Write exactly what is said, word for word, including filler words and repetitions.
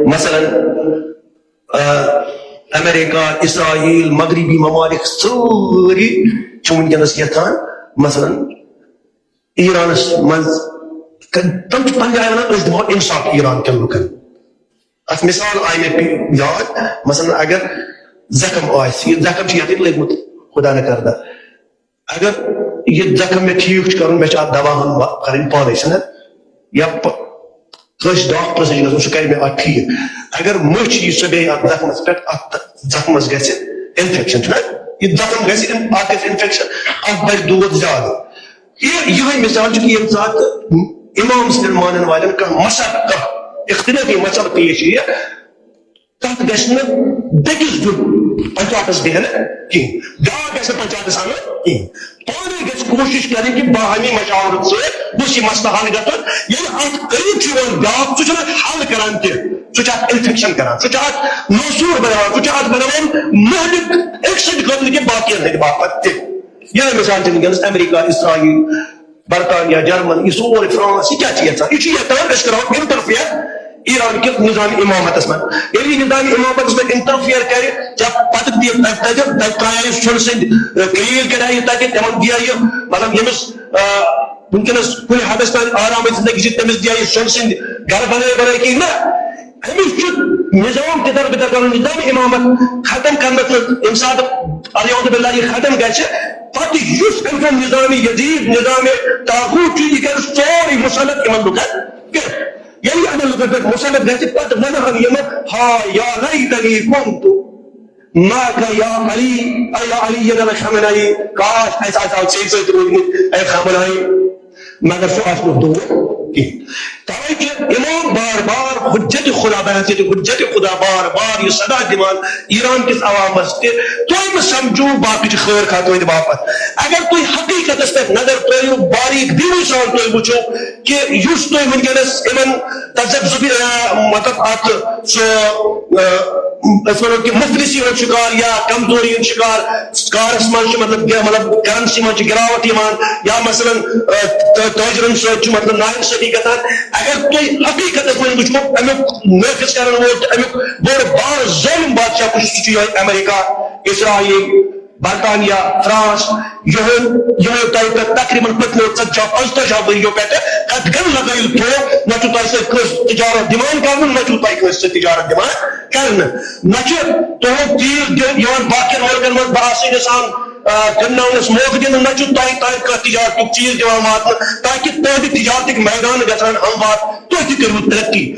مثلاً، آ، امریکہ، اسرائیل، مغربی ممالک سٲری چھِ وٕنکیٚنَس یَژھان، مثلاً، ایرانَس منٛز، تِم چھِ پننہِ جایہِ وَنان، أسۍ دِمو انصاف ایران کٮ۪ن لُکَن۔ اَتھ مثال آیہِ مےٚ پی-، یاد، مثلاً، اگر زخم آسہِ، یہِ زخم چھُ یَتھ لٔگمُت، خدا نہ کردہ، اگر یہِ زخم مےٚ ٹھیٖک چھُ کَرُن، مےٚ چھُ اَتھ دوا ہن با-، کَرٕنۍ پانَے، چھُنہ؟ یا پ-، کٲنٛسہِ ڈاکٹرَس نِش گژھُن، سُہ کَرِ مےٚ اَتھ ٹھیٖک۔ اگر مٔچھ یی سۄ بیٚہہِ اَتھ زخمَس پٮ۪ٹھ، اَتھ زخمَس گژھِ انفیکشن، چھُنہ؟ یہِ زخم گژھِ اَتھ گژھِ انفیکشن، اَتھ بَڑِ دود زیادٕ۔ یہِ، یِہوٚے مثال چھُ کہِ ییٚمہِ ساتہٕ اِمام سٕنٛدٮ۪ن مانَن والٮ۪ن کانٛہہ مسئلہٕ، کانٛہہ اختلٲفی مسئلہٕ پیش یِیہِ، تَتھ گژھِ نہٕ بیٚکِس دیُن پنچاتَس بیٚہنہٕ کِہیٖنۍ، بیٛاکھ گژھِ نہٕ پنچاتَس اَنُن کِہیٖنۍ۔ پانَے گژھِ کوٗشِش کَرٕنۍ کہِ باہمی مشاورت سۭتۍ گوٚژھ یہِ مسلہٕ حل گژھُن۔ ییٚلہِ اَتھ قریٖب چھُ یِوان بیٛاکھ، سُہ چھُنہٕ حل کَران تہِ، سُہ چھُ اَتھ انفیکشن کَران، سُہ چھُ اَتھ ناسوٗر بَناوان، سُہ چھُ اَتھ بَناوان مہلِک أکۍ سٕنٛدِ خٲطرٕ کہِ باقیَن ہٕنٛدِ باپتھ تہِ۔ یِہوٚے مثال چھِ وٕنکیٚنَس امریکہ، اسرائیل، برطانیہ، جرمن، یہِ سورُے فرانس، یہِ کیٛاہ چھِ یَژھان؟ یہِ چھُ یَژھان أسۍ کَرو انٹرفیئر ایران کِس نظام امامتس منٛز۔ ییٚلہِ یہِ نظام امامتس منٛز انٹرفیئر کَرِ، یا پتہٕ دِیہِ تَتہِ، تَتہِ، تَتہِ ترٛایہِ سۄنہٕ سٕنٛدۍ، ٲ، کرٛیٖلۍ کَرِ یہِ تَتہِ، تِمن دِیہِ یہِ، مطلب، ییٚمِس، آ، وٕنکیٚنَس کُنہِ حدس تام آرامٕچ زندگی چھِ، تٔمِس دِیہِ یہِ سۄنہٕ سٕنٛدۍ گرٕ بَنٲے بَنٲے کِنہٕ نہ؟ أمِس چھُ نظام تِتر بِتر کَرُن، نظام امامت ختم کرنہٕ خٲطرٕ، ییٚمہِ ساتہٕ، اعوذ باللہ، یہِ ختم گژھِ، پتہٕ یُس أمۍ سُنٛد نظام یزید، نظام طاغوت چھُ، یہِ کرِ سورُے مسلط یِمن لُکن پٮ۪ٹھ۔ ییٚلہِ یِمن لُکن پٮ۪ٹھ مسلط گژھِ، پتہٕ وَنہٕ ہن یِم، ہا یا لیتنی کنت ما کا یا علی، اے یا علی، یا خامنائی، کاش اَسہِ آسہِ ہاو ژےٚ سۭتۍ روٗدمُت، اے خامنائی۔ مگر سُہ آسہِ نہٕ دور کینٛہہ۔ تَوَے چھِ امام بار بار حجت خدا، بحیثیت حجت خدا بار بار یہِ صدا دِوان ایران کِس عوامس تہِ، تُہۍ مہٕ سمجھو باقٕے چھِ خٲر خواہ تُہٕنٛدِ باپتھ۔ اگر تُہۍ حقیٖقتس پٮ۪ٹھ نظر ترٲیِو، باریٖک بیٖنی سان تُہۍ وٕچھِو کہِ یُس تُہۍ وٕنکیٚنس یِمن تذبذبی، آ، مطلب، اتھ سُہ، آ، أسۍ وَنو کہِ مفلسی ہُنٛد شکار یا کمزوری ہُنٛد شکار، کارس منٛز چھُ، مطلب، گہ-، مطلب، کرنسی منٛز چھِ گراوٹ یِوان، یا مثلاً، آ، تٲ-، تاجرن سۭتۍ چھُ، مطلب، ناانصٲفی گژھان۔ اگر تُہۍ حقیٖقتس منٛز وٕچھو، امیُک نافذ کرن وول تہٕ امیُک بوٚڑ بار ظٲلم بادشاہ کُس چھُ، سُہ چھُ یِہوٚے امریکہ، اسرائیل، برطانیہ، فرانس، یِہُنٛد، یِمو تۄہہِ پٮ۪ٹھ تقریباً پٔتمیو ژتجی پنٛژتٲجی ؤرِیو پٮ۪ٹھٕ قدغن لگٲیِتھ تھوٚو، نہ چھُ تۄہہِ سۭتۍ کٲنٛسہِ تجارت دِوان کرنہٕ، نہ چھُو تۄہہِ کٲنٛسہِ سۭتۍ تجارت دِوان کرنہٕ، نہ چھُ تُہُنٛد تیٖل دیُن یِوان باقین مُلکن منٛز بآسٲنی سان، آ، کٕنناونس موقعہٕ دِنہٕ، نہ چھُ تۄہہِ تام کانٛہہ تجارتُک چیٖز دِوان واتنہٕ، تاکہِ تُہنٛدِ تجارتٕکۍ میدان گژھن ہن ہموار، تُہۍ تہِ کٔرِو ترقی۔